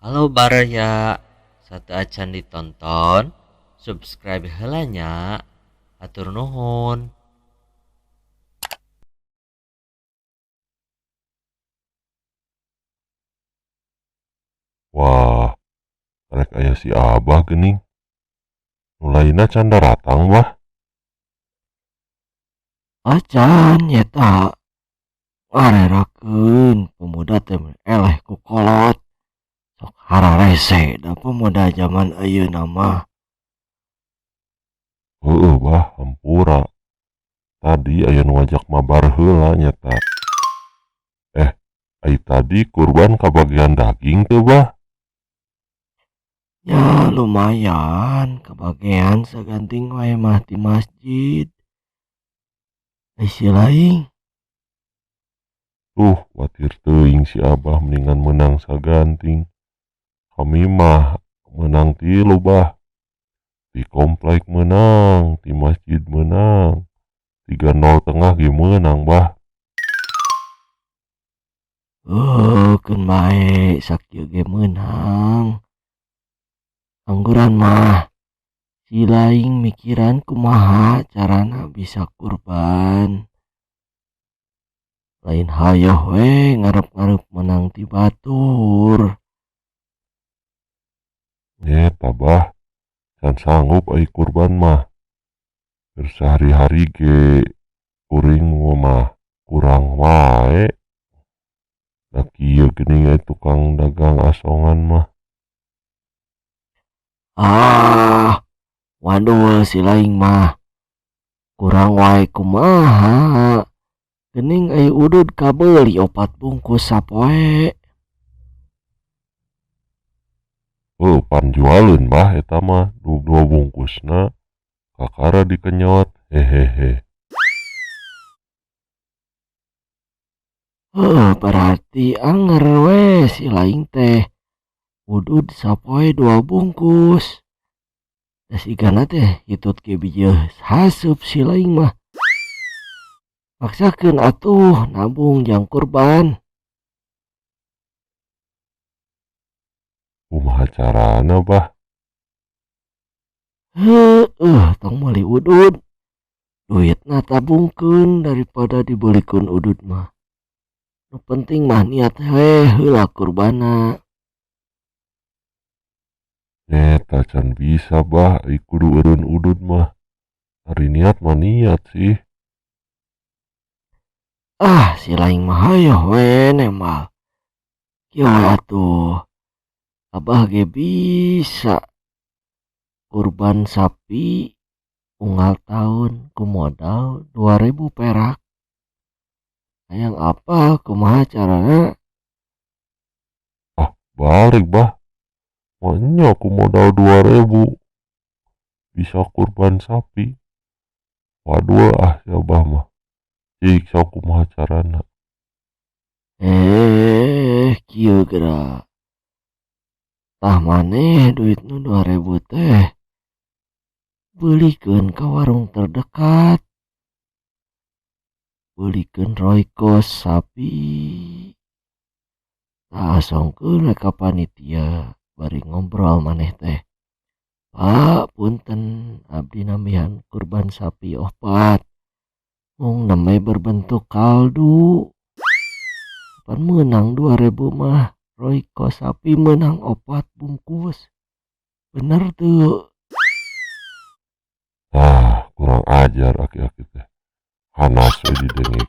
Halo baraya, sateuacan ditonton, subscribe heula nya, hatur nuhun. Wah, rek aya si Abah geuning. Nu lainna can daratang bah. Acan nyeta ngarerakeun pemuda teh eleh ku kolot. Sok hararese da pemuda jaman ayeuna mah. Heueuh bah, hampura. Tadi aya nu ngajak mabar heula nyeta. Eh, ai tadi kurban kabagian daging teu bah? Ya lumayan kabagian saganting wae mah ti masjid. Ai si laing. Tuh, watir teuing si Abah mendingan meunang saganting. Kami mah meunang tilu bah. Di komplek meunang, di masjid meunang, 3-0 tengah ge meunang bah. Heuh, keun bae sakieu ge meunang. Angguran mah si laing mikiran kumaha carana bisa kurban. Lain hayoh we ngarep-ngarep menang ti batur. Nyeta bah, can sanggup ai kurban mah. Keur sehari-hari ge kuring mah kurang wae. Da kieu geuning ai tukang dagang asongan mah. Ah, waduh si laing mah kurang wae kumaha. Geuning ai udud kabeuli 4 bungkus sapoe. Heuh, pan jualeun bah eta mah 2 bungkusna kakara dikenyot hehehe. Heuh, berarti anger we si laing teh. Udud sapoe 2 bungkus. Da sigana teh hitut ge bijeuh haseup si laing mah. Maksakeun atuh nabung jang kurban. Kumaha carana bah? Heueuh, tong meuli udud. Duitna tabungkeun daripada dibelikeun udud mah. Nu penting mah niat we heula kurbanna. Nyeta can bisa bah, ai kudu eureun udud mah. Ari niat mah niat sih. Ah, si laing mah hayoh we nembal. Kieu we atuh. Abah ge bisa kurban sapi unggal tahun ku modal 2000 perak. Hayang apa kumaha carana? Ah, balik bah. Manya ku modal 2000 bisa kurban sapi. Waduh ah si Abah mah. Cik sok kumaha carana? Kieu geura. Tah maneh duit nu 2000 teh beulikeun ka warung terdekat. Beulikeun royco sapi. Tah asongkeun we ka panitia bari ngobrol maneh teh. Pak, punten abdi nambihan kurban sapi 4. Mung nembe berbentuk kaldu. Pan meunang 2000 mah. Royco sapi menang 4 bungkus. Bener tuh. Ah, kurang ajar aki-aki teh. Hanas we didengekeun.